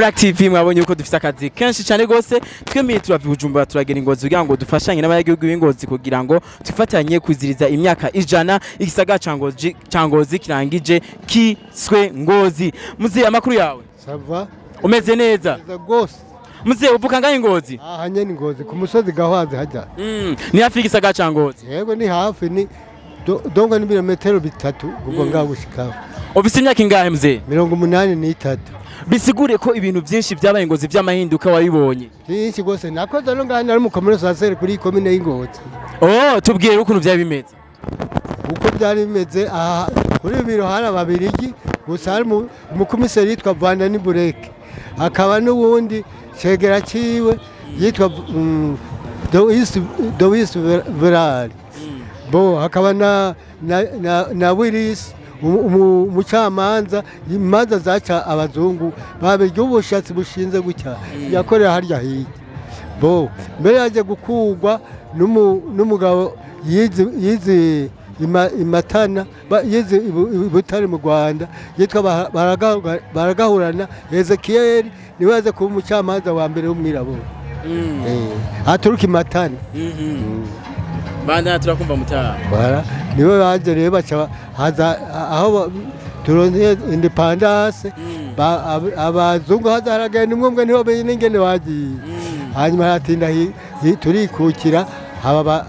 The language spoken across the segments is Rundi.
Black TV, mwabonye uko dufite akazi kenshi cyane gose. Twemeye turava i Bujumbura, turagera i Ngozi kugira ngo dufashanye n'abanyagihugu b'Ingozi, kugira ngo twifatanye kwiziriza imyaka 100 igisagara ca Ngozi kirangije kiswe Ngozi. Muzehe, amakuru yawe? Ça va. Umeze neza? Neza gose. Muzehe, uvuka ngahe Ngozi? Aha nyene Ngozi, ku musozi Gahwazi hajya. Ni hafi y'igisagara ca Ngozi? Yego, ni hafi, ni donc ni ibirometero 3 kuva ngaho gushikaho. Ufise imyaka ingahe, muzehe? 83. Bisigure ko ibintu byinshi byabaye Ngozi by'amahinduka wabibonye? Byinshi gose. Nakoze no ngaha, nari umukomero sasere kuri komine y'Ingozi. Oh, tubwire ukuntu byari bimeze. Uko byari bimeze, aha kuri biro hari Ababirigi gusa. Hari umukomiseri yitwa Vanda Nibureke, hakaba n'uwundi cegera ciwe yitwa Dois Verari bo, hakaba na Willis, umucamanza imanza zaca abazungu babirya ubushatsi bushinze gutya, yakorera harya hirya. Bo mbere yaje gukugwa n'umugabo yize imatana, yize i Butare mu Rwanda, yitwa Baragahurana Ezekiyeli. Niwe yaje kuba umucamanza wa mbere w'umwirabura. Aturuka imatana. Bandana, turakumva mutaha. Bara niwe baje rero, baca haza aho turonse indépendance. Abazungu haza haragenda umwe umwe, niho bene ingene bagiye. Hanyuma haratinda, turikukira, haba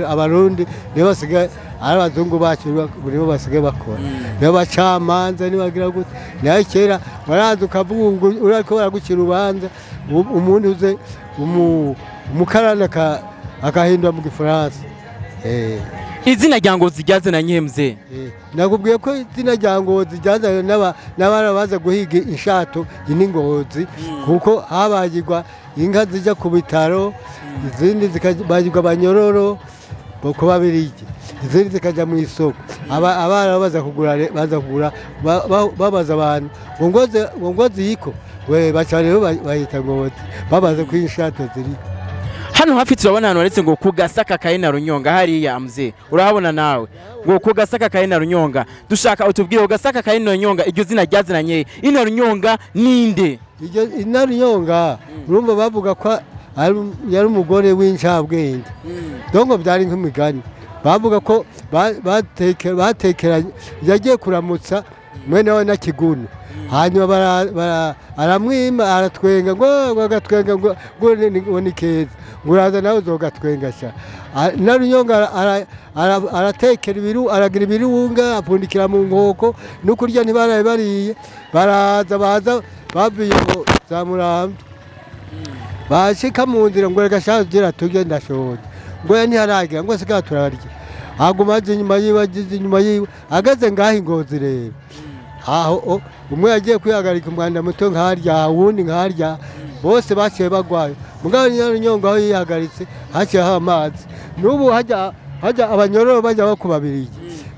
Abarundi nibo basigaye ari abazungu bacu, nibo basigaye bakora, nibo bacamanza, nibagira gute. Nayo kera baraza ukavuga ngo uriko baragucira urubanza, umuntu uze umukarani akahindura mu Gifaransa. Izina rya Ngozi ryazananye, mzee? Nakubwiye ko izina rya Ngozi ryazanywe n'abana baza guhiga inshato n'Ingozi, kuko habagirwa inka zijya ku bitaro, izindi zikabagirwa abanyororo ku Babirigi, izindi zikajya mu isoko. Abana baza kugura baza kugura, babaza abantu ngo Ngozi, ngo Ngozi yiko we, baca rero bayita Ngozi, babaze ko inshato ziri. Hano hafi turabona ahantu handitse ngo ku Gasaka ka Inarunyonga. Hariya, mzee, urahabona nawe ngo ku Gasaka ka Inarunyonga. Dushaka utubwire ku Gasaka ka Inarunyonga, iryo zina ryazananye, Inarunyonga ninde? Iryo Inarunyonga, urumva bavuga ko yari umugore w'incabwenge, donc byari nk'imigani. Bavuga ko batekeranye, yagiye kuramutsa mwene we na Kigunu, hanyuma aramwima, aratwenga ngo agatwenga ngo ni keza, ngo uraza nawe uzogatwenga sha. Inarunyonga aratekera ibiru, aragira ibirunga, apfundikira mu nkoko, no kurya ntibaraye bariye. Baraza, baza bavuye ngo za Muramvya, bashika mu nzira ngo reka sha gira turye, ndashonje. Ngo ya ntiharagira, ngo siga turarya. Aguma aje inyuma yiwe, ageze inyuma yiwe, ageze ngaho Ingozi rero, aho umwe yagiye kwihagarika umwanda muto nkarya, uwundi nkarya, bose baciye bagwayo. Mugabo Nyarunyonga aho yihagaritse haciye haba amazi. N'ubu hajya hajya abanyororo bajya bakubabiriye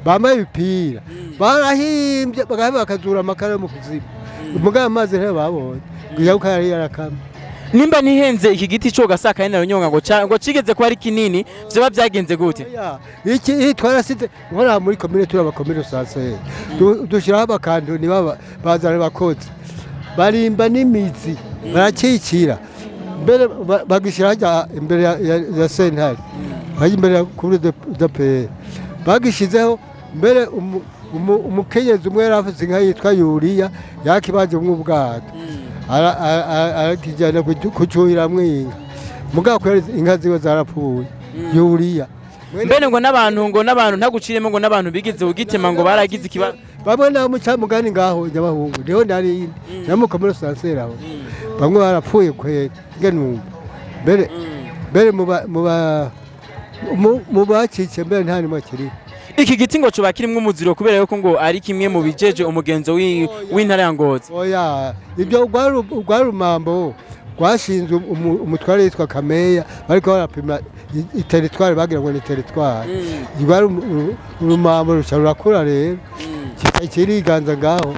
bambaye ibipira, barahimbye, bagaheba bakazura amakara yo mu kuzimu. Mugabo amazi ntayo babonye kuko yari yarakamye. Nimba nihenze, iki giti cyo Gasaka ka Inarunyonga ngo cigeze kuba ari kinini, vyoba byagenze gute? Oya, iki iyi twarasize nkora muri komine, turi abakomine sanse, dushyiraho abakantoni baba bazana abakozi barimba n'imizi, barakikira mbere bagishyira hajya imbere ya sentare, hajya imbere ya cour d'appel bagishyizeho. Mbere umukenyezi umwe yari afite inka yitwa Yuriya, yakibaje ubwato, arakijyana kucyuhiramwo inka. Mugabo kubera inka ziwe zarapfuye, Yuriya. Mbene ngo n'abantu ntaguciremo, ngo n'abantu bigeze kugitema ngo baragize ikibazo. Bamwe nabo muca mugani ngaho Nyabahungu niho nari namukomero sansera, aho bamwe barapfuye kwera nge numva mbere muba mu bacice mbere nta nimwe akiriho. Iki giti ngo coba kirimwo umuziro kubera yuko ngo ari kimwe mu bijeje umugenzo w'intara ya Ngozi. Oya, ibyo rwari rumambo rwashinze umutware yitwa Kameya, bariko barapima iteritware, bagira ngo ni teritware. Rwari urumambo, ruca rurakura rero, kiriganza ngaho.